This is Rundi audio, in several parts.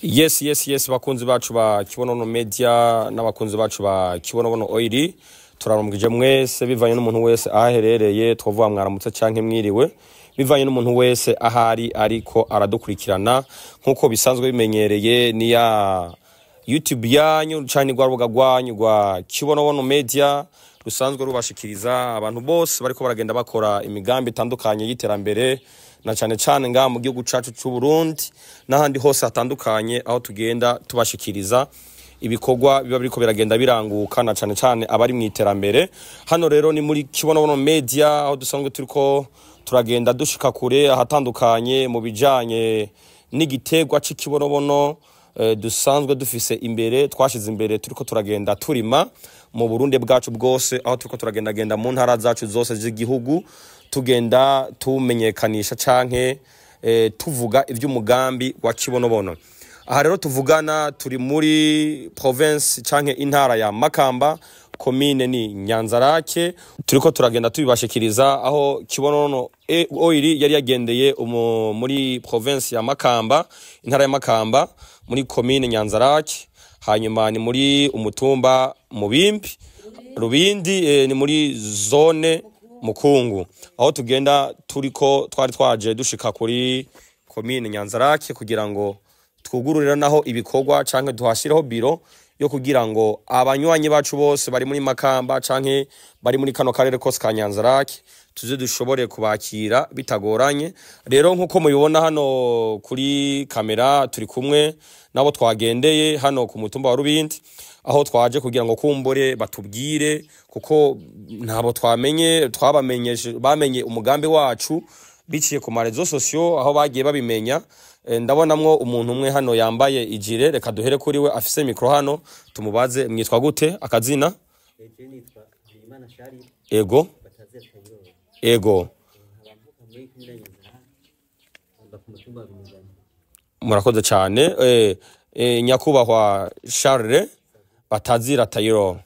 Yes, bakunzi bacu ba Kibonono Media n'abakunzi bacu ba Kibonobono Oil, turaramukije mwese bivanye n'umuntu wese aherereye. Twavuga mwaramutse canke mwiriwe bivanye n'umuntu wese ahari ariko aradukurikirana. Nk'uko bisanzwe bimenyereye, ni ya YouTube yanyu canke rwa rubuga rwanyu rwa Kibonobono Media rusanzwe rubashikiriza abantu bose bariko baragenda bakora imigambi itandukanye y'iterambere, na cane cane ngaha mu gihugu cacu c'u Burundi n'ahandi hose hatandukanye, aho tugenda tubashikiriza ibikorwa biba biriko biragenda biranguka, na cane cane abari mu iterambere. Hano rero ni muri Kibonobono Media, aho dusanzwe turiko turagenda dushika kure ahatandukanye mu bijanye n'igiterwa c'ikibonobono dusanzwe dufise imbere, twashize imbere, turiko turagenda turima mu Burundi bwacu bwose, aho turiko turagendagenda mu ntara zacu zose z'igihugu, tugenda tumenyekanisha canke tuvuga ivy'umugambi wa Kibonobono. Aha rero tuvugana turi muri province canke intara ya Makamba, komine ni Nyanzarake. Turiko turagenda tubibashikiriza aho Kibonobono Oil yari yagendeye muri province ya Makamba, intara ya Makamba, muri komine Nyanzarake, hanyuma ni muri umutumba Mubimbi Rubindi, ni muri zone Mukungu, aho tugenda turiko twari twaje dushika kuri komine Nyanzarake kugira ngo twugururira naho ibikorwa canke tuhashireho biro yo kugira ngo abanywanyi bacu bose bari muri Makamba canke bari muri kano karere kose ka Nyanzarake tuze dushobore kubakira bitagoranye. Rero nkuko mubibona hano kuri kamera, turi kumwe nabo twagendeye hano ku mutumba wa Rubindi, aho twaje kugira ngo kumbure batubwire, kuko ntabo twamenye, twabamenyeshe bamenye umugambi wacu biciye ku ma réseaux sociaux, aho bagiye babimenya. Ndabonamwo umuntu umwe hano yambaye ijire, reka duhere kuri we afise micro hano tumubaze. Mwitwa gute, akazina? Eje nitwa Birimana Shari. Batazira Kayoro. Nkaba mvuka muri komine Nyanzarake, mba ku mutumba wa Binigani. Murakoze cyane, nyakubahwa Charles Batazira Tayiro.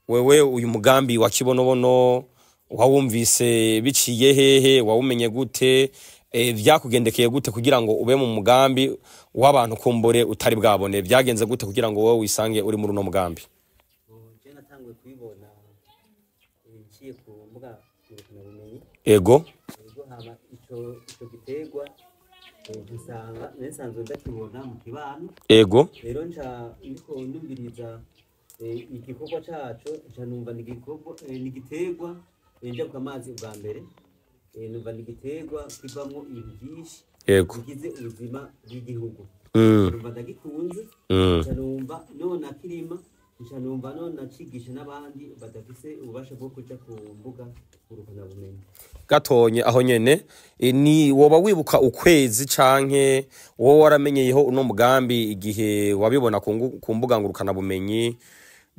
Wewe uyu mugambi wa Kibonobono wawumvise biciye hehe? Wawumenye gute? Vyakugendekeye gute kugira ngo ube mu mugambi w'abantu kumbure utari bwabone? Vyagenze gute kugira ngo wowe wisange uri muri uno mugambi? Je natanguye kubibona nciye ku mbuga ngurukanabumenyi. Ubwo hama ico giterwa nsanga nsanzwe ndakibona mu kibano. Rero nca ndiko numviriza igikorwa caco, nca numva ni igikorwa, ni igiterwa njabuka amazi ubwa mbere. Numva ni igiterwa kivamwo ibintu byinshi bigize ubuzima bw'igihugu. Numva ndagikunze. Nca numva none akirima, nca numva none acigisha n'abandi badafise ububasha bwo kuja ku mbuga ngurukanabumenyi. Gatonye aho nyene, ni woba wibuka ukwezi canke wowe waramenyeyeho uno mugambi igihe wabibona ku mbuga ngurukanabumenyi,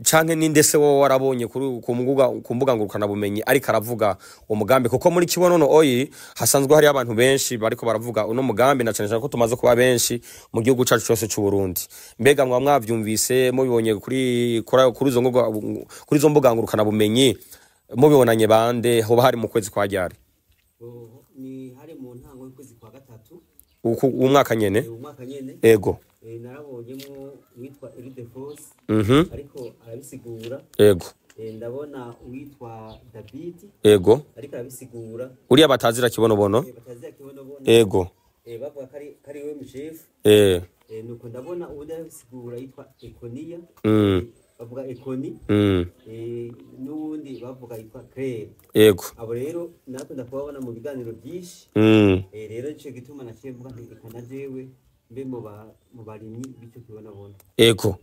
canke ninde se wowe warabonye ku mbuga ngurukanabumenyi ariko aravuga uwo mugambi? Kuko muri Kibonono Oil hasanzwe hari abantu benshi bariko baravuga uno mugambi, na cane cane ko tumaze kuba benshi mu gihugu cacu cose c'u Burundi. Mbega mwa mwavyumvise mubibonye kuri izo mbuga ngurukanabumenyi, mubibonanye bande? Hoba hari mu kwezi kwa ryari? Oho, ni hari mu ntango y'ukwezi kwa gatatu. Uku umwaka nyene? Umwaka nyene. Narabonyemo uwitwa Ildefonse ariko arabisigura. Ndabona uwitwa David ariko arabisigura. Uriya Batazira Kibonobono? Batazira Kibonobono. Bavuga ko ari we mushefu. Nuko ndabona uwundi arabisigura yitwa Ekoniya. Bavuga Ekoni. N'uwundi bavuga yitwa Claire. Abo rero nakunda kubabona mu biganiro byinshi. Rero nico gituma naciye mvuga nti reka na jewe mbe mu barimyi b'icyo kibonobono. Ego,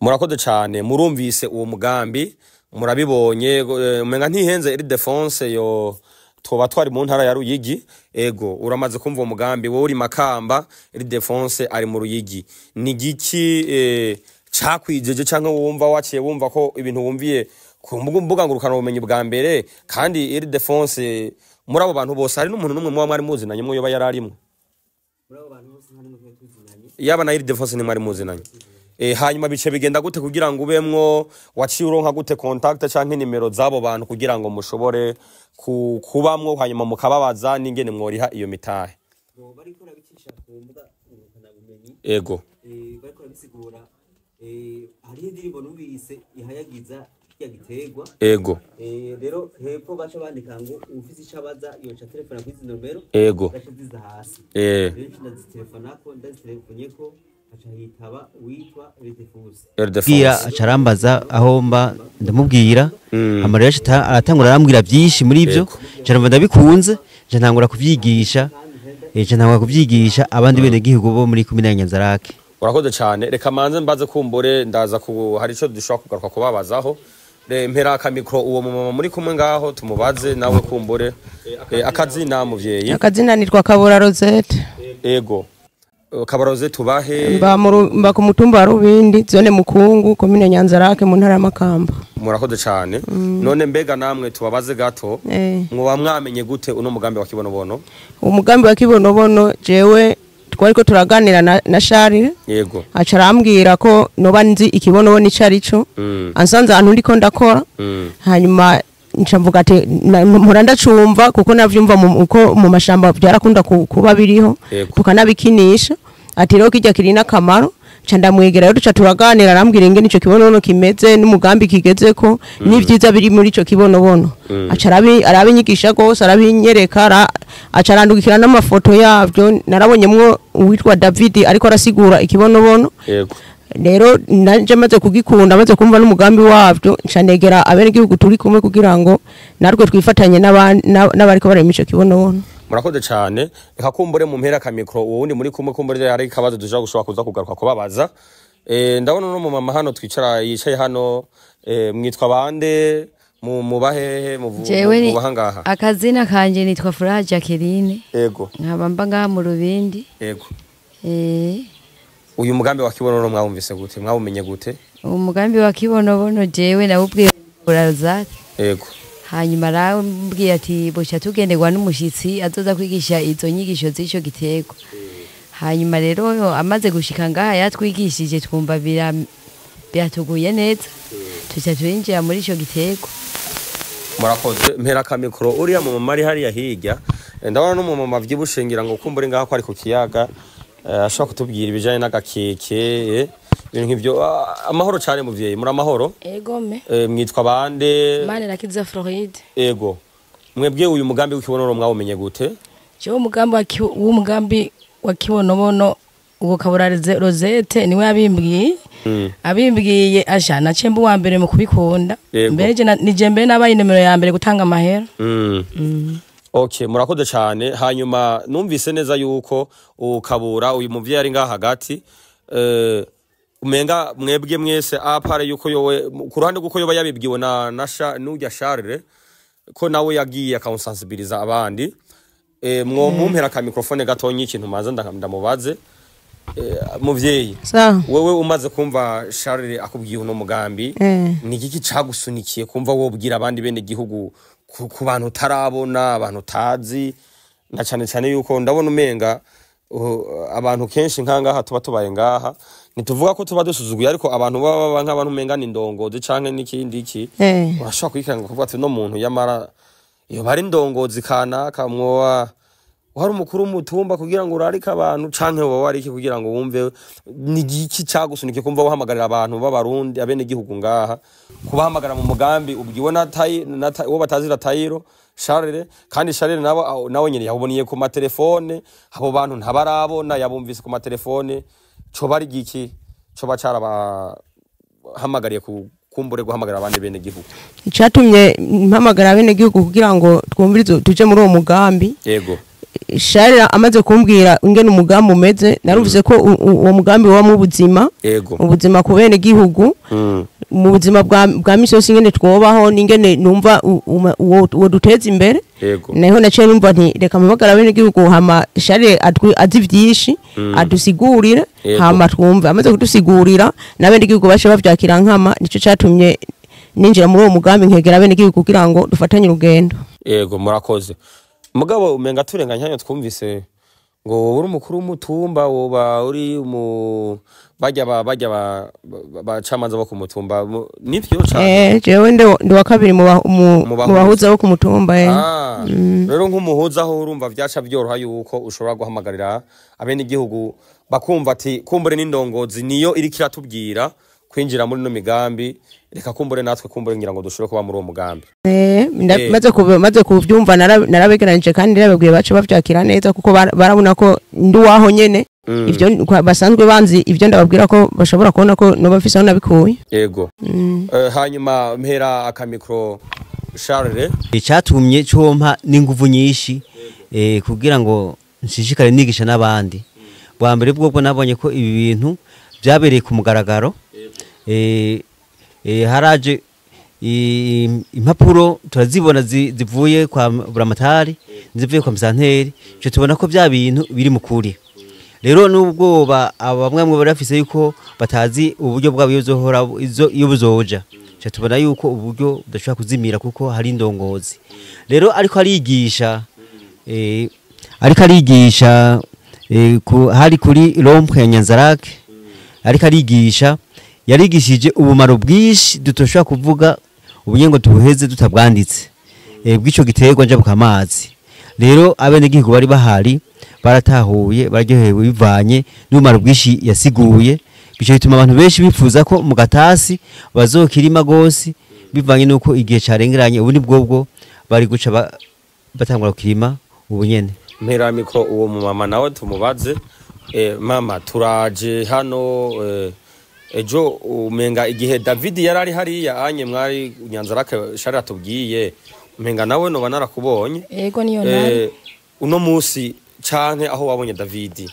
murakoze cyane. Murumvise uwo mugambi, murabibonye. Umenga ntihenze, Ildefonse yo twoba twari mu ntara ya Ruyigi. Ego, uramaze kumva uwo mugambi, wowe uri Makamba, Ildefonse ari mu Ruyigi. Ni giki cakwijeje canke wumva waciye wumva ko ibintu wumviye ku mbuga ngurukana bumenyi bwa mbere? Kandi Ildefonse, muri abo bantu bose hari n'umuntu n'umwe muba mwari muzinanye mwe yoba yararimwe? Muri abo bantu bose nta n'umwe twari tuzinanye. Yaba na Ildefonse ntimwari muzinanye. Hanyuma bice bigenda gute kugira ngo ubemwo? Waciye uronka gute contact canke nimero z'abo bantu kugira ngo mushobore kubamwo, hanyuma mukababaza n'ingene mworiha iyo mitahe? Bo bariko barabicisha ku mbuga ngurukanabumenyi. Bariko Arabisigura, hariho indirimbo numvise ihayagiza kirya giterwa. Ego. Rero hepfo baca bandika ngo uwufise ico abaza yoca telefona kuri izi nomero gaca ziza hasi. Rero nca ndazitelefonako, ndazitelefonye aca hitaba uwitwa Ildefonse. Ildefonse. Aca arambaza aho mba, ndamubwira. Hama rero aca aratangura arambwira byinshi muri ivyo. Nca numva ndabikunze, nca ntangura kuvyigisha, nca ntangura kuvyigisha abandi bene gihugu bo muri komine ya Nyanzarake. Urakoze cyane. Reka manze mbaze kumbure ndaza ku hari ico dushobora kugaruka kubabazaho. Mpera akamikro uwo mumama muri kumwe ngaho tumubaze nawe kumbure. Akazina muvyeyi? Akazina nitwa Kabura Rosette. Ego. Kabura Rosette tubahe? Mba ku mutumba wa Rubindi, zone Mukungu, komine Nyanzarake, mu ntara ya Makamba. Murakoze cyane. None mbega namwe tubabaze gato, mwoba mwamenye gute uno mugambi wa Kibonobono? Umugambi wa Kibonobono jewe twariko turaganira na Charles. Yego. Aca arambwira ko noba nzi ikibonobono ico arico. Ansanze ahantu ndiko ndakora. Hanyuma nca mvuga ati mpora ndacumva kuko navyumva uko mu mashamba byarakunda kuba biriho, tukanabikinisha. Ati rero kijya kiri n'akamaro. Nca ndamwegera rero duca turaganira, arambwira ingene ico kibonobono kimeze n'umugambi kigezeko n'ivyiza biri muri ico kibonobono. Aca arabinyigisha gose, arabinyereka, aca arandungikira n'amafoto yavyo. Narabonyemwo uwitwa David ariko arasigura ikibonobono. Yego. Rero nanje maze kugikunda, maze kumva n'umugambi wavyo, nca negera abenegihugu turi kumwe kugira ngo natwe twifatanye n'abariko barema ico kibonobono. Murakoze cyane. Reka kumbure mu mpera ka micro uwo wundi muri kumwe kumbure hari kabazo dushobora gushobora kuza kugaruka kubabaza. Ndabona no mu mama hano twicara yicaye hano, mwitwa bande, mubahehe, mubahangaha? Akazina kanje nitwa Furaha Jacqueline. Ego. Nkaba mba ngaha mu Rubindi. Ego. Uyu mugambi wa Kibonobono mwawumvise gute? Mwawumenye gute? Umugambi wa Kibonobono jewe nawubwiye Rosette. Ego. Hanyuma arambwiye ati boca tugenderwa n'umushitsi azoza kwigisha izo nyigisho z'ico giterwa. Hanyuma rero amaze gushika ngaha yatwigishije twumva biratuguye neza, tuca turinjira muri ico giterwa. Murakoze. Mpera ka micro uriya mu mama ari hariya hirya. Ndabona n'umumama vyibushingira ngo kumbure ngaha ko ari ku kiyaga, ashobora kutubwira ibijanye n'agakeke, ibintu nk'ivyo. Amahoro cyane muvyeyi, muri amahoro? Ego me. Mwitwa bande? Manirakiza Floride. Ego. Mwebwe uyu mugambi w'ikibonobono mwawumenye gute? Jewe umugambi wa Kibonobono uwo Kabura Rosette niwe yabimbwiye. Abimbwiye asha nace mbu wa mbere mu kubikunda. Mbeje nije mbere nabaye nimero ya mbere gutanga amahera. Okay, murakoze cyane. Hanyuma numvise neza yuko ukabura uyu muvyeyi ari ngaha hagati, umenga mwebwe mwese apare yuko yowe ku ruhande guko yoba yabibwiwe na n'urya Charles ko nawe yagiye akamusensibiliza abandi. Mwo mumpera ka microphone gatonyi ikintu manza ndamubaze. Muvyeyi, wewe umaze kumva Charles akubwiye uno mugambi, ni iki cagusunikiye kumva wobwira abandi bene gihugu ku bantu utarabona, abantu utazi, na cyane cyane yuko ndabona umenga abantu kenshi nkangaha tuba tubaye ngaha ntituvuga ko tuba dusuzuguye, ariko abantu baba nk'abantu umenga ni ndongozi canke n'ikindi iki, urashobora kwikanga kuvuga ati no muntu yamara iyo bari ndongozi kanaka mwoba wari umukuru w'umutumba kugira ngo urarike abantu canke wowe wari iki kugira ngo wumve ni iki cagusunike kumva wahamagarira abantu b'abarundi abene gihugu ngaha kubahamagara mu mugambi ubwiwe na uwo batazira Tayiro Charles, kandi Charles nawe nyene yaboneye ku matelefone, abo bantu ntabarabona yabumvise ku matelefone, co bari giki co bacaraba hamagariye kumbure guhamagara abandi bene gihugu? Icatumye mpamagara bene gihugu kugira ngo twumvirize tuje muri uwo mugambi. Yego. Charles amaze kumbwira ingene umugambi umeze, narumvise ko uwo mugambi wa mu buzima. Yego. Ubuzima ku bene gihugu. Mu buzima bwa misi yose ingene twobaho n'ingene numva uwo duteza imbere. Yego. Naho naciye numva nti reka mpamagara bene gihugu hama Charles azi vyinshi adusigurire, hama twumve. Amaze kudusigurira n'abene gihugu bashe bavyakira nkama, nico catumye ninjira muri uwo mugambi nkegera bene gihugu kugira ngo dufatanye urugendo. Yego, murakoze. Mugabo umenga turenganya twumvise ngo wowe uri umukuru w'umutumba, woba uri mu bajya bacamanza bo ku mutumba, nivyo cane? Jewe ndi wa kabiri mu bahuza bo ku mutumba. Rero nk'umuhuza aho urumva vyaca byoroha yuko ushobora guhamagarira abene igihugu Bakumva ati kumbure n'indongozi niyo iriko iratubwira kwinjira muri no migambi, reka kumbure natwe kumbure ngira ngo dushobore kuba muri uwo mugambi. Maze kuvyumva narabegeranije kandi narababwiye bace bavyakira neza, kuko barabona ko ndi waho nyene. Ivyo basanzwe banzi, ivyo ndababwira ko bashobora kubona ko noba mfise aho nabikuye. Yego. Hanyuma mpera akamikro Charles. Icatumye compa n'inguvu nyinshi kugira ngo nshishikare nigisha n'abandi. Bwa mbere bwo nabonye ko ibi bintu byabereye ku mugaragaro. Haraje impapuro turazibona zivuye kwa Buramatari, zivuye kwa Misanteri, cyo tubona ko bya bintu biri mu kuri. Rero nubwoba bamwe mwe barafise yuko batazi uburyo bwabo yozohora iyo buzoja, cyo tubona yuko uburyo budashobora kuzimira kuko hari indongozi. Rero ariko arigisha hari kuri Rompwe ya Nyanzarake, ariko arigisha yarigishije ubumaro bwinshi dutoshobora kuvuga ubunyengo tubuheze tutabwanditse bw'ico giterwa njabuka amazi. Rero abenegihugu bari bahari baratahuye, baryohewe bivanye n'ubumaro bwinshi yasiguye, bico bituma abantu benshi bifuza ko mu gatasi bazokirima gose bivanye nuko igihe carengeranye ubu ni bwobwo bari guca batangura kirima ubu nyene. Mpera mikro uwo mumama nawe tumubaze. Mama turaje hano ejo umenga igihe David yarari hariya anye mwari Nyanzarake Charles atubwiye, umenga nawe noba narakubonye. Yego niyo nari. Uno musi canke aho wabonye David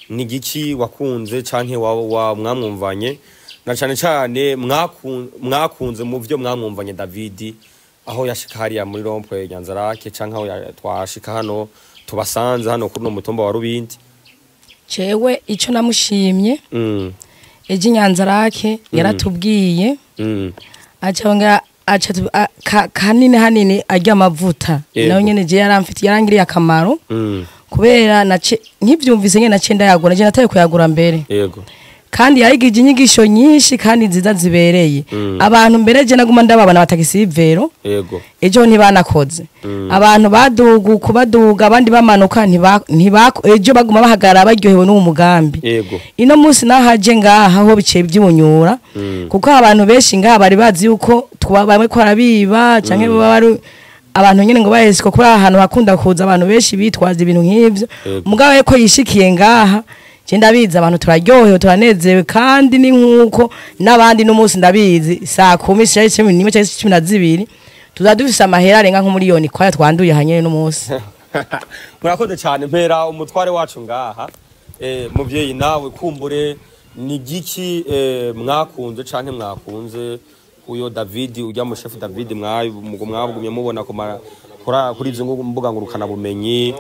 ni giki wakunze canke wa mwamwumvanye, na cane cane mwakunze mu vyo mwamwumvanye David aho yashika hariya muri Rompwe Nyanzarake canke aho twashika hano tubasanze hano kuri no mutumba wa Rubindi? Cewe ico namushimye ejo Nyanzarake yaratubwiye acongera aca kanini hanini arya amavuta nayo nyene je yaramfite yarangiriye akamaro kubera nace nkivyumvise nyene nace ndayagura, je nataye kuyagura mbere. Yego. Kandi yarigije inyigisho nyinshi kandi nziza zibereye. Abantu mbere je naguma ndababana batagisivero. Yego. Ejo ntibanakoze. Abantu badugu kubaduga abandi bamanuka ntiba ejo baguma bahagara baryohewe n'uwo mugambi. Yego. Ino munsi nahaje ngaha ho bice by'ubunyura kuko abantu benshi ngaha bari bazi yuko bamwe ko arabiba canke baba abantu nyene ngo bahesiko kuri ahantu hakunda kuza abantu benshi bitwaza ibintu nk'ivyo. Mugabo ko yishikiye ngaha je ndabizi abantu turaryohewe turanezewe, kandi ni nkuko nabandi n'umunsi ndabizi saa 10 saa 11 saa 12 tuzadufisa amahera arenga nko miliyoni kwaya twanduye hanyene n'umunsi. Murakoze cyane. Mpera umutware wacu ngaha muvyeyi nawe kumbure ni giki mwakunze canke mwakunze uyo David ujya mu chef David mwabugumye mubona kuri izo mbuga ngurukana bumenyi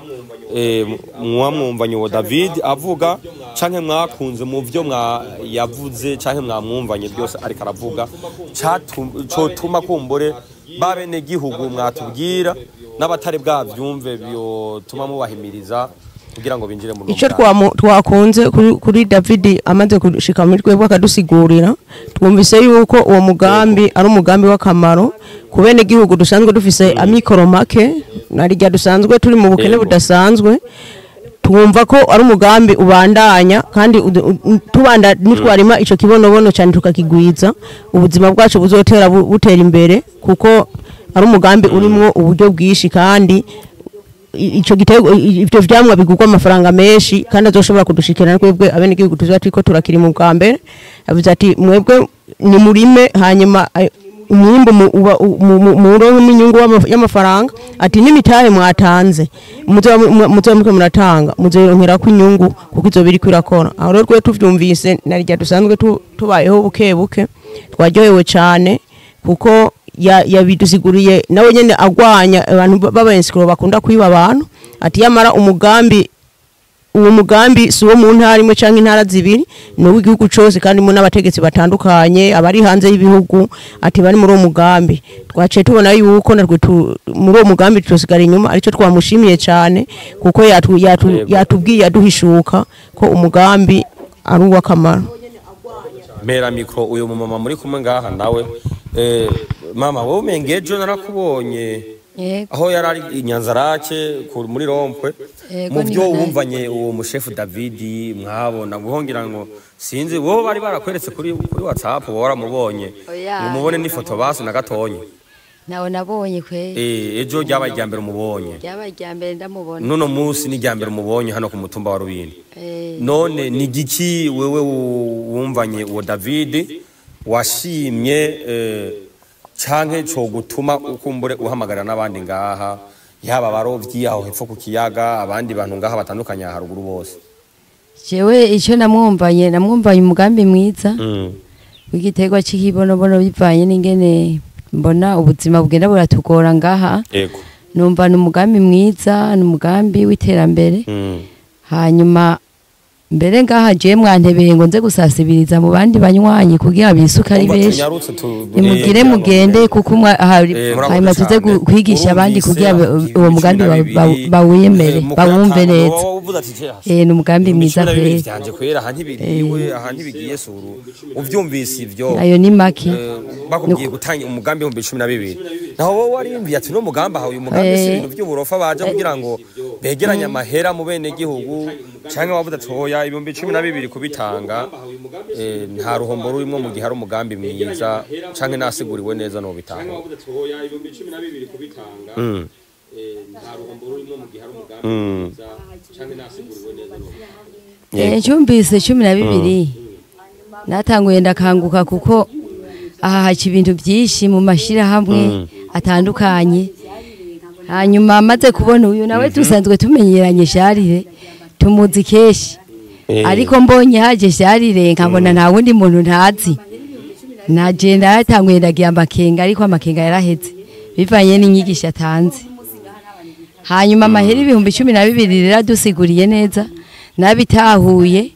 mwamwumvanye uwo David avuga canke mwakunze mu vyo yavuze canke mwamwumvanye byose ariko aravuga cotuma kumbure babene gihugu mwatubwira n'abatari bwavyumve byotuma mubahimiriza kugira ngo binjire mu ico twakunze kuri David amaze kushika muri twebwe akadusigurira, twumvise yuko uwo mugambi ari umugambi w'akamaro kubene gihugu dusanzwe dufise amikoro make narijya dusanzwe turi mu bukene budasanzwe. Twumva ko ari umugambi ubandanya kandi tubanda nitwarima ico kibonobono cyane tukakigwiza ubuzima bwacu buzotera butera imbere, kuko ari umugambi urimwo uburyo bwishi kandi ico gitego ibyo vyamwa bigugwa amafaranga menshi kandi azoshobora kudushikira twebwe abene gihugu tuzatiko turakiri mu bwa mbere. Avuze ati mwebwe ni murime hanyuma umwimbo muronke inyungu y'amafaranga, ati n'imitahe mwatanze muzoba muriko muratanga muzoronkera ko inyungu kuko izo biri kwirakora. Aho rero twe tuvyumvise narijya dusanzwe tubayeho buke buke twaryohewe cyane kuko yabidusiguriye nawe nyene agwanya abantu b'abayensikoro bakunda kwiba abantu, ati yamara umugambi uwo mugambi si uwo mu ntara imwe canke intara zibiri, ni uw'igihugu cose kandi mu n'abategetsi batandukanye abari hanze y'ibihugu ati bari muri uwo mugambi. Twaciye tubona yuko natwe muri uwo mugambi tusigara inyuma, arico twamushimiye cyane kuko yatubwiye yaduhishuka ko umugambi ari uw'akamaro. Mera mikro uyu mumama muri kumwe ngaha nawe mama wowe umengejo narakubonye aho yarari Inyanzarake muri Rompwe Mu byo wumvanye uwo mushefu David mwabona buhongira ngo sinzi wowe bari barakweretse kuri WhatsApp waramubonye umubone n'ifoto basi na gatonye. Nawe nabonye kwe. Ejo ryabaye irya mbere umubonye. Ryabaye irya mbere ndamubona. Nuno munsi ni irya mbere umubonye hano ku mutumba wa Rubindi. None ni giki wewe wumvanye uwo David washimye canke co gutuma ukumbure uhamagara n'abandi ngaha yaba barovyi aho hepfo ku kiyaga abandi bantu ngaha batandukanye haruguru bose? Jewe ico namwumvanye umugambi mwiza w'igiterwa c'ikibonobono bivanye n'ingene mbona ubuzima bugenda buratugora ngaha. Yego. Numva n'umugambi mwiza, n'umugambi w'iterambere. Hanyuma mbere ngaha je mwantebeye ngo nze gusasibiriza mu bandi banywanyi kugira bisuka ari benshi. Nimugire mugende kuko hanyuma tuze kwigisha abandi kugira uwo mugambi bawiyemere bawumve neza. N'umugambi mwiza pe. Byanje kwera aha ntibiriwe aha ntibigiye suru uvyumvise ivyo. Ayo ni make. Bakubwiye gutanga umugambi 12,000. Naho wowe warimviye ati no mugamba hawe umugambi si ibintu by'uburofa baje kugira ngo begeranye amahera mu bene gihugu canke wavuze ati hoya 12,000 kubitanga nta ruhombo rurimo mu gihe ari umugambi mwiza canke nasiguriwe neza no bitanga. Ncyumvise 12 natanguye ndakanguka kuko aha haca ibintu byinshi mu mashira hamwe atandukanye. Hanyuma amaze kubona uyu nawe tusanzwe tumenyeranye Sharire tumuzi keshi. Ariko mbonye haje Sharire nkabona nta wundi muntu ntazi. Naje ndatanguye ndagiye amakenga ariko amakenga yaraheze bivanye n'inyigisho atanze. Hanyuma amahera 12,000 rero dusiguriye neza nabitahuye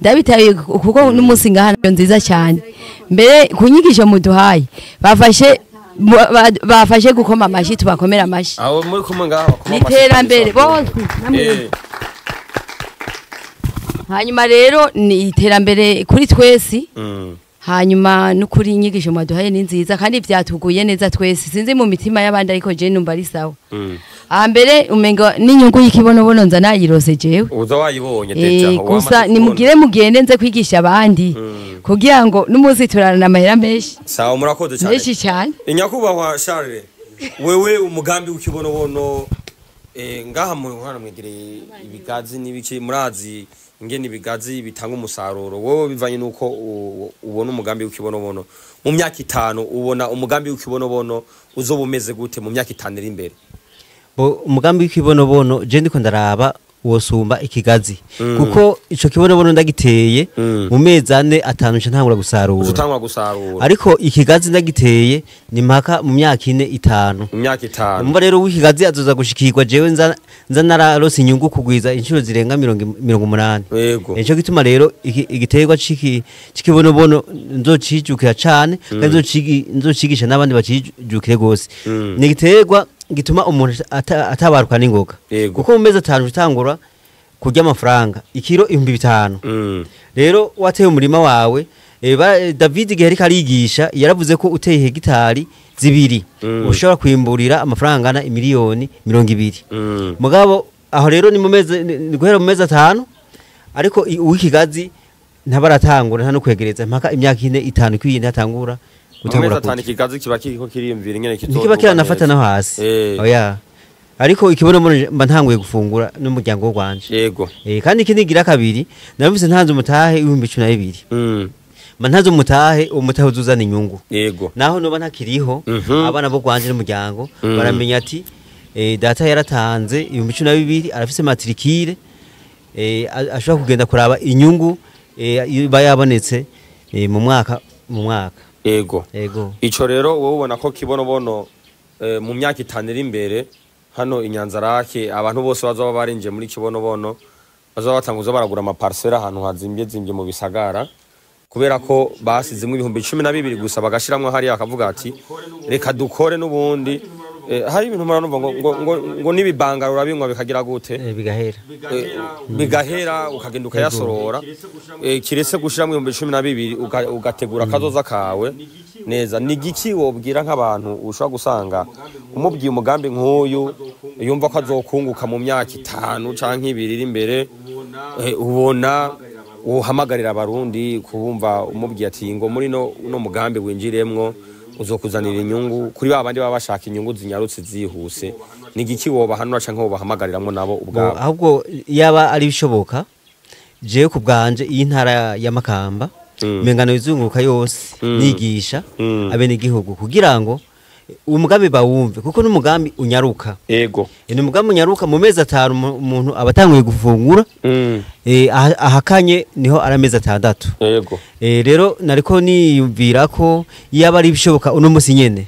ndabitahuye kuko n'umunsi ngaha nziza cyane. Mbere kunyigisho muduhaye bafashe gukoma amashi tubakomera amashi. Aho muri kumwe ngaha bakoma amashi. Iterambere bose. Hanyuma rero ni iterambere kuri twese. Hanyuma nukuri inyigisho mwaduhaye ni nziza kandi byatuguye neza twese. Sinzi mu mitima y'abandi ariko je numva ari sawa. Ambere umengo n'inyungu y'ikibonobono nza nayirose jewe. Uza wayibonye deja aho gusa nimugire mugende nze kwigisha abandi kugira ngo n'umuzi turarana amahera menshi. Sawa murakoze cyane. Menshi cyane. Nyakubahwa Charles wewe umugambi w'ikibonobono ngaha mu hano mwegereye ibigazi n'ibiki murazi ingene ibigazi bitanga umusaruro wowe bivanye nuko ubona umugambi w'ikibonobono mu myaka 5 ubona umugambi w'ikibonobono uzoba umeze gute mu myaka 5 iri imbere? Umugambi w'ikibonobono je ndiko ndaraba wosumba ikigazi kuko ico kibonobono ndagiteye mu mezi 4 5 nca ntangura gusarura. Utangura gusarura. Ariko ikigazi ndagiteye ni mpaka mu myaka 4 5. Mu myaka 5. Umva rero w'ikigazi azoza gushikirwa jewe nza nararose inyungu kugwiza inshuro zirenga 80. Yego. Nico gituma rero igiterwa c'ikibonobono nzocijukira cane kandi nzocigisha n'abandi bacijukire gose. Ni igiterwa gituma umuntu atabaruka n'ingoga kuko mu mezi 5 utangura kurya amafaranga ikiro 5,000. Rero wateye umurima wawe David igihe ariko arigisha yaravuze ko uteye hegitari 2 ushobora kwimburira amafaranga angana imiliyoni 20. Mugabo aho rero ni mu mezi ni guhera mu mezi 5 ariko uw'ikigazi ntabaratangura nta no kwegereza mpaka imyaka 4 5 kwiyindi hatangura gutangura kurya. Ikigazi kiba kiriko kiriyumvira ingene kizoduga. Kiba kiranafata no hasi. Oya. Ariko ikibonobono mba ntanguye gufungura n'umuryango wanje. Yego. Kandi ikindi gira kabiri narumvise ntanze umutahe 12,000. Mba ntanze umutahe umutahe uzuzana inyungu. Yego. Naho noba ntakiriho abana bo kwanje n'umuryango baramenya ati data yaratanze 12,000 arafise matricule ashobora kugenda kuraba inyungu iba yabonetse mu mwaka. Yego. Yego. Ico rero wowe ubona ko kibonobono mu myaka 5 iri imbere hano inyanzarake abantu bose bazoba barinje muri kibonobono bazoba batanguza baragura ama parcelle ahantu hazimbye mu bisagara kubera ko basizemo 12,000 gusa bagashiramwe hari akavuga ati reka dukore n'ubundi. Hari ibintu muranumva ngo nibibangara urabinywa bikagira gute bigahera bigahera ukagenda ukayasorora kiretse gushiramwe 12,000 ugategura kazoza kawe. Neza. Ni igiki wobwira nk'abantu ushobora gusanga umubwiye umugambi nk'uyu yumva ko azokunguka mu myaka 5 canke 2 iri imbere, ubona uhamagarira abarundi kubumva umubwiye ati ngo muri no mugambi winjiremwo uzokuzanira inyungu kuri ba bandi baba bashaka inyungu zinyarutse zihuse, ni igiki wobahanura canke wobahamagariramwo nabo ubwabo? Ahubwo yaba ari bishoboka jewe ku bwanje iyi ntara ya Makamba mengano izunguruka yose nigisha abenegihugu kugira ngo umugambi bawumve, kuko n'umugambi unyaruka. Yego. Ni umugambi unyaruka mu mezi 5 umuntu abatanguye gufungura. Ahakanye niho ari amezi 6. Yego. Rero nariko niyumvira ko yaba ari bishoboka uno musi nyene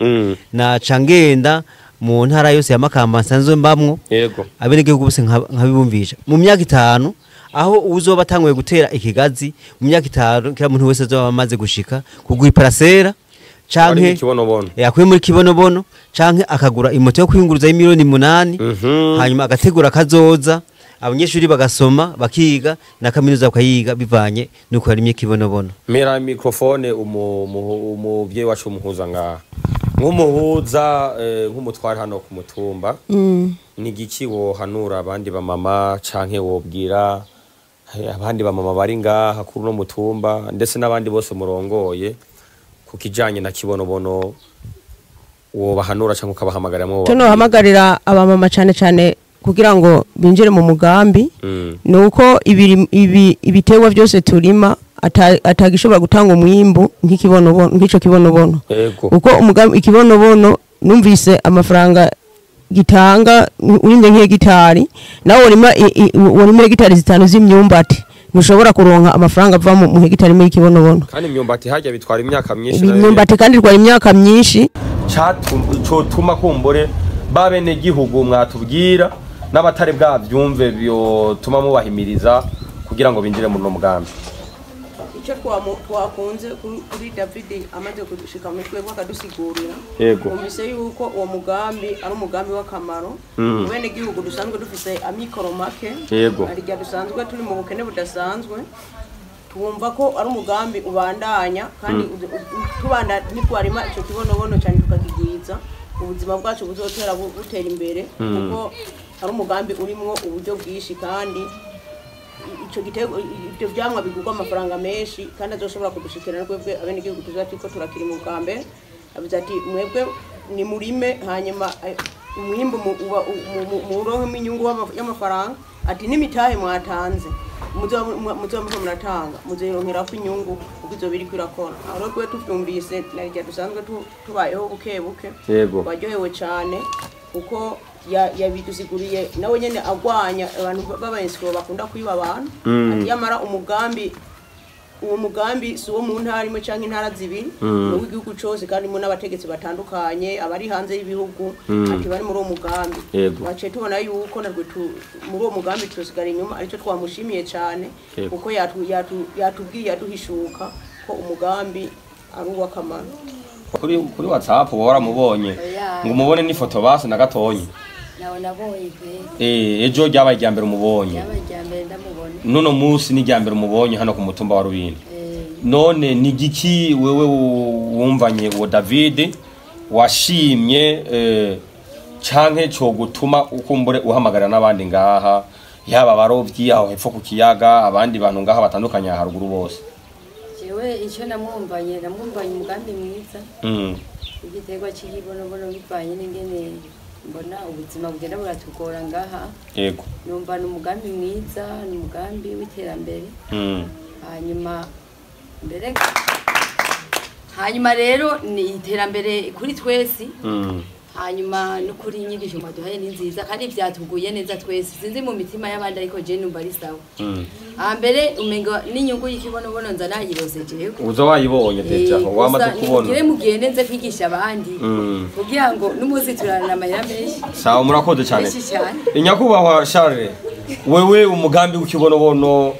naca ngenda mu ntara yose ya Makamba nsanzwe mbamwo. Yego. Abenegihugu bose nkabibumvisha mu myaka 5 aho uzoba atanguye gutera ikigazi mu myaka 5 kira muntu wese azoba amaze gushika kugura iparasera canke akuye muri kibonobono canke akagura imoto yo kwiyunguruza y'imiliyoni 8, hanyuma agategura kazoza abanyeshuri bagasoma bakiga na kaminuza bakayiga bivanye nuko yarimye kibonobono. Mera microphone umuvyeyi wacu umuhuza ngaha nk'umuhuza nk'umutware hano ku mutumba, ni giki wohanura abandi bamama canke wobwira abandi bamama bari ngaha kuri no mutumba ndetse n'abandi bose murongoye ku kijanye na kibonobono wobahanura canke ukabahamagarira? Tuno hamagarira abamama cane cane kugira ngo binjire mu mugambi, nuko ibiterwa byose turima atagishobora gutanga umwimbu nk'ikibonobono nk'ico kibonobono. Uko umugambi ikibonobono numvise amafaranga gitanga urimye nk'hegitari nawe urima hegitari 5 z'imyumbati ntushobora kuronka amafaranga ava mu hegitari muri kibonobono. Kandi imyumbati hajya bitwara imyaka myinshi. Imyumbati kandi itwara imyaka myinshi. Cotuma kumbure babene gihugu mwatubwira n'abatari bwavyumve byotuma mubahimiriza kugira ngo binjire mu no mugambi. Icyo twakunze kuri David amaze kudushika mu twebwe akadusigurira, umvise yuko uwo mugambi ari umugambi w'akamaro bene gihugu dusanzwe dufise amikoro make, arijya dusanzwe turi mu bukene budasanzwe, twumva ko ari umugambi ubandanya kandi tubanda nitwarima ico kibonobono cyane tukakigwiza ubuzima bwacu buzotera butera imbere, kuko ari umugambi urimwo uburyo bwinshi kandi ico gitego ibyo byamwa bigurwa amafaranga menshi kandi azoshobora kudushikira twebwe abenegihugu tuzatiko turakiri mu bwambe. Avuze ati mwebwe ni murime hanyuma umwimbu muronke inyungu y'amafaranga, ati n'imitahe mwatanze muzoba muratanga muzoyironkera ko inyungu kuko izo biri kwirakora. Aho rero tuvyumvise narijya dusanzwe tubayeho buke buke baryohewe cane kuko yabidusiguriye nawe nyene agwanya abantu b'abayensikoro bakunda kwiba abantu, ati yamara umugambi uwo mugambi si uwo mu ntara imwe canke intara zibiri, ni uw'igihugu cose kandi mu n'abategetsi batandukanye abari hanze y'ibihugu ati bari muri uwo mugambi. Baciye tubona yuko natwe muri uwo mugambi tusigara inyuma, aricyo twamushimiye cane kuko yatubwiye yaduhishuka ko umugambi ari uw'akamaro. Kuri WhatsApp waramubonye ngo umubone n'ifoto basi na gatonyi? Nawe nabonye pe. Ejo ryabaye irya mbere umubonye? Ryabaye irya mbere ndamubona. Nuno munsi ni irya mbere umubonye hano ku mutumba wa Rubindi. None ni giki wewe wumvanye uwo David washimye canke cyo gutuma ukumbure uhamagara n'abandi ngaha, yaba abarovyi aho hepfo ku kiyaga, abandi bantu ngaha batandukanye haruguru bose? Jewe icyo namwumvanye umugambi mwiza. Igiterwa cy'ikibonobono bivanye n'ingene mbona ubuzima bugenda buratugora ngaha. Yego. Numva ni umugambi mwiza, ni umugambi w'iterambere. Hanyuma mbere hanyuma rero ni iterambere kuri twese. Hanyuma no kuri inyigisho mwaduhaye ni nziza kandi byatuguye neza twese, sinzi mu mitima y'abandi ariko je numva ari sawa. Ambere umengo n'inyungu y'ikibonobono nza nayirose jewe. Uzo wayibonye deja wamaze kubona. Ngire mugende nze kwigisha abandi kugira ngo n'umuzi turarana amahera menshi. Sawa, murakoze cyane. Inyakubahwa Charles, wewe umugambi w'ikibonobono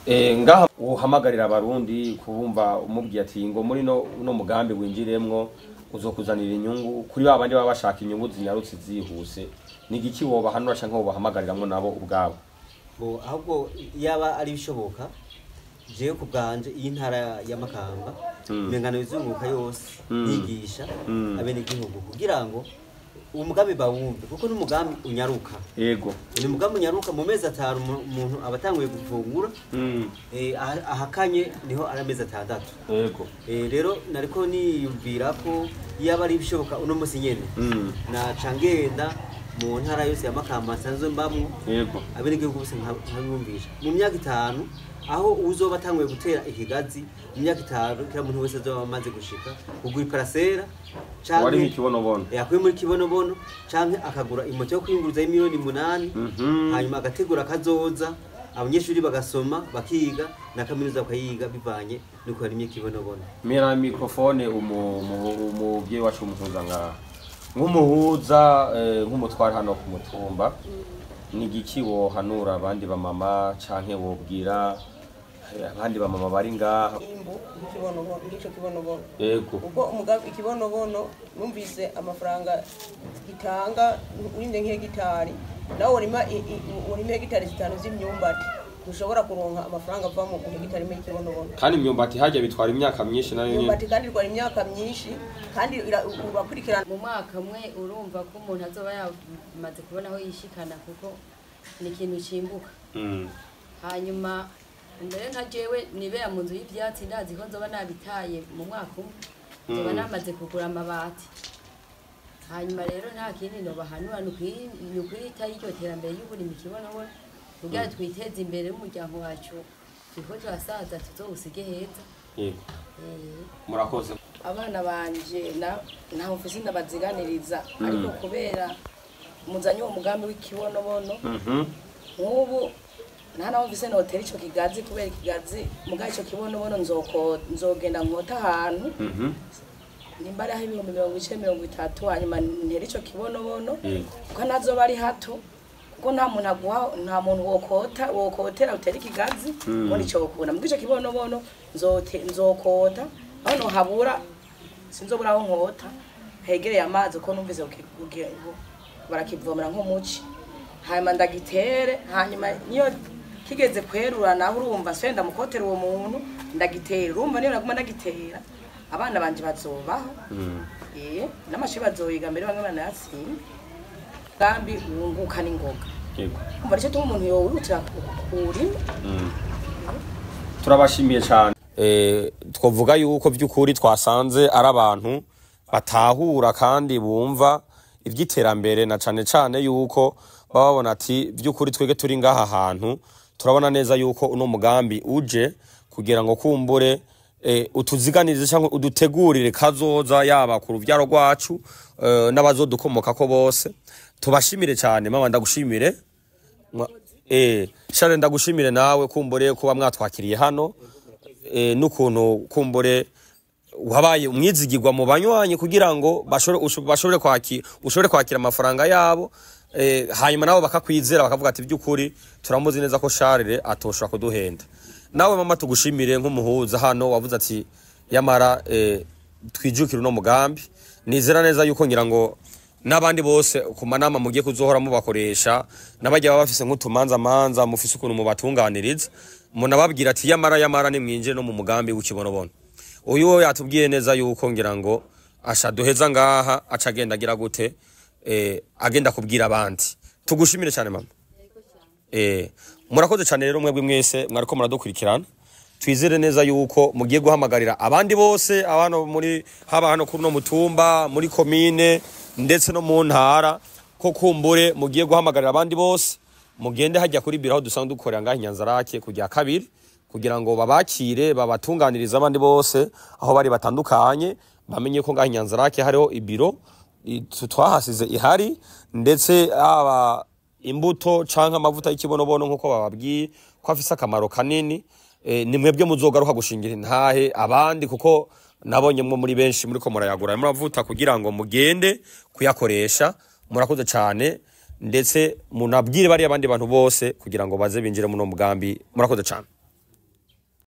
ngaha uhamagarira abarundi kubumva umubwiye ati ngo muri no mugambi winjiremwo uzokuzanira inyungu kuri ba bandi baba bashaka inyungu zinyarutse zihuse, ni igiki wobahanura canke wobahamagariramwo nabo ubwabo? Bo ahubwo yaba ari bishoboka Jewe ku bwanje iyi ntara ya Makamba imengano izunguruka yose yigisha abenegihugu kugira ngo umugambi bawumve, kuko n'umugambi unyaruka. Yego. Ni umugambi unyaruka mu mezi 5 umuntu aba atanguye gufungura. Ahakanye niho ari amezi 6. Yego. Rero nariko niyumvira ko yaba ari bishoboka uno musi nyene naca ngenda mu ntara yose ya Makamba nsanzwe mbamwo. Yego. Abenegihugu bose nkabumvisha mu myaka 5 aho uzoba atanguye gutera ikigazi, mu myaka 5 kila muntu wese azoba amaze gushika kugura iparasera canke wari mu Kibonobono, yakuye muri Kibonobono canke akagura imoto yo kwiyunguruza y'imiliyoni 8, hanyuma agategura kazoza abanyeshuri bagasoma bakiga na kaminuza bakayiga bivanye nuko yarimye Kibonobono. Mira microphone umuvyeyi wacu umuhuza ngaha nk'umuhuza nk'umutware hano ku mutumba, ni igiki wohanura abandi bamama canke wobwira abandi bamama bari ngaha? Imbu ikibonobono, ngico kibonobono. Yego. Ubwo umugambi ikibonobono numvise amafaranga gitanga urimye nk'hegitari, nawe urima urime hegitari 5 z'imyumbati ntushobora kuronka amafaranga ava mu hegitari imwe y'ikibonobono. Kandi imyumbati hajya bitwara imyaka myinshi nayo nyene. Imyumbati kandi itwara imyaka myinshi kandi urakurikirana. Mu mwaka umwe urumva ko umuntu azoba yamaze kubona aho yishikana, kuko ni ikintu cimbuka. Hanyuma mbere nka jewe nibera mu nzu y'ivyatsi, ndazi ko nzoba nabitaye mu mwaka umwe, nzoba namaze kugura amabati. Hanyuma rero nta kindi nobahanura ni ukwita iryo terambere y'uburimi Kibonobono kugira twiteze imbere n'umuryango wacu, turiko turasaza tuzowusige heza. Yego. Murakoze. Abana banje ntaho mfise ndabaziganiriza, ariko kubera muzanye uwo mugambi w'ikibonobono nk'ubu nta naho mfise notera ico kigazi, kubera ikigazi muga ico kibonobono nzogenda nkota ahantu nimba ariho 90,000 30,000, hanyuma ntera ico kibonobono kuko ntazoba ari hato, kuko nta muntu aguha, nta muntu wokota wokotera utera ikigazi muri ico wokunda. Muga ico kibonobono nzokota aho nohabura, sinzobura aho nkota hegereye amazi, ko numvise barakivomera nk'umuci, hanyuma ndagitere, hanyuma niyo kigeze kwerura naho urumva nsubire ndamukotera uwo muntu ndagitera, urumva niyo naguma ndagitera abana banje bazobaho. N'amashuri bazoyiga mbere bamwe banayatsinda. Gambi wunguka n'ingoga. Yego. Umva nicyo tuma umuntu yowihutira kurima. Turabashimiye cyane. Twavuga yuko by'ukuri twasanze ari abantu batahura kandi bumva iby'iterambere, na cane cane yuko bababona ati by'ukuri twege turi ngaha hantu turabona neza yuko uno mugambi uje kugira ngo kumbure utuziganirize cyangwa udutegurire kazoza yaba ku ruvyaro rwacu n'abazodukomoka ko bose. Tubashimire cyane mama, ndagushimire. Share ndagushimire nawe kumbure kuba mwatwakiriye hano, n'ukuntu kumbure wabaye umwizigirwa mu banywanyi kugira ngo bashobore kwakira, ushobore kwakira amafaranga yabo, hanyuma nabo bakakwizera bakavuga ati by'ukuri turamuzi neza ko Charles atoshobora kuduhenda. Nawe mama tugushimire nk'umuhuza hano wavuze ati yamara twijukire uno mugambi. Nizera neza yuko ngira ngo n'abandi bose ku manama mugiye kuzohora mubakoresha, n'abajya baba bafise nk'utumanza manza mufise ukuntu mubatunganiriza, munababwira ati yamara yamara nimwinjire no mu mugambi w'ikibonobono. Uyu we yatubwiye neza yuko ngira ngo asha duheza ngaha aca agenda agira gute, agenda kubwira abandi. Tugushimire cyane mama. Murakoze cyane rero mwebwe mwese mwariko muradukurikirana. Twizere neza yuko mugiye guhamagarira abandi bose abano muri haba hano kuri no mutumba, muri komine ndetse no mu ntara, ko kumbure mugiye guhamagarira abandi bose mugende hajya kuri biro aho dusanzwe dukorera ngaha Nyanzarake kujya kabiri, kugira ngo babakire babatunganirize abandi bose aho bari batandukanye, bamenye ko ngaha Nyanzarake hariho ibiro twahasize ihari, ndetse aba imbuto canke amavuta y'ikibonobono nkuko bababwiye ko afise akamaro kanini. Ni mwebwe muzogaruka gushingira intahe abandi, kuko nabonye mwo muri benshi muri ko murayagura muravuta kugira ngo mugende kuyakoresha. Murakoze cyane, ndetse munabwire bari abandi bantu bose kugira ngo baze binjire muno mugambi. Murakoze cyane.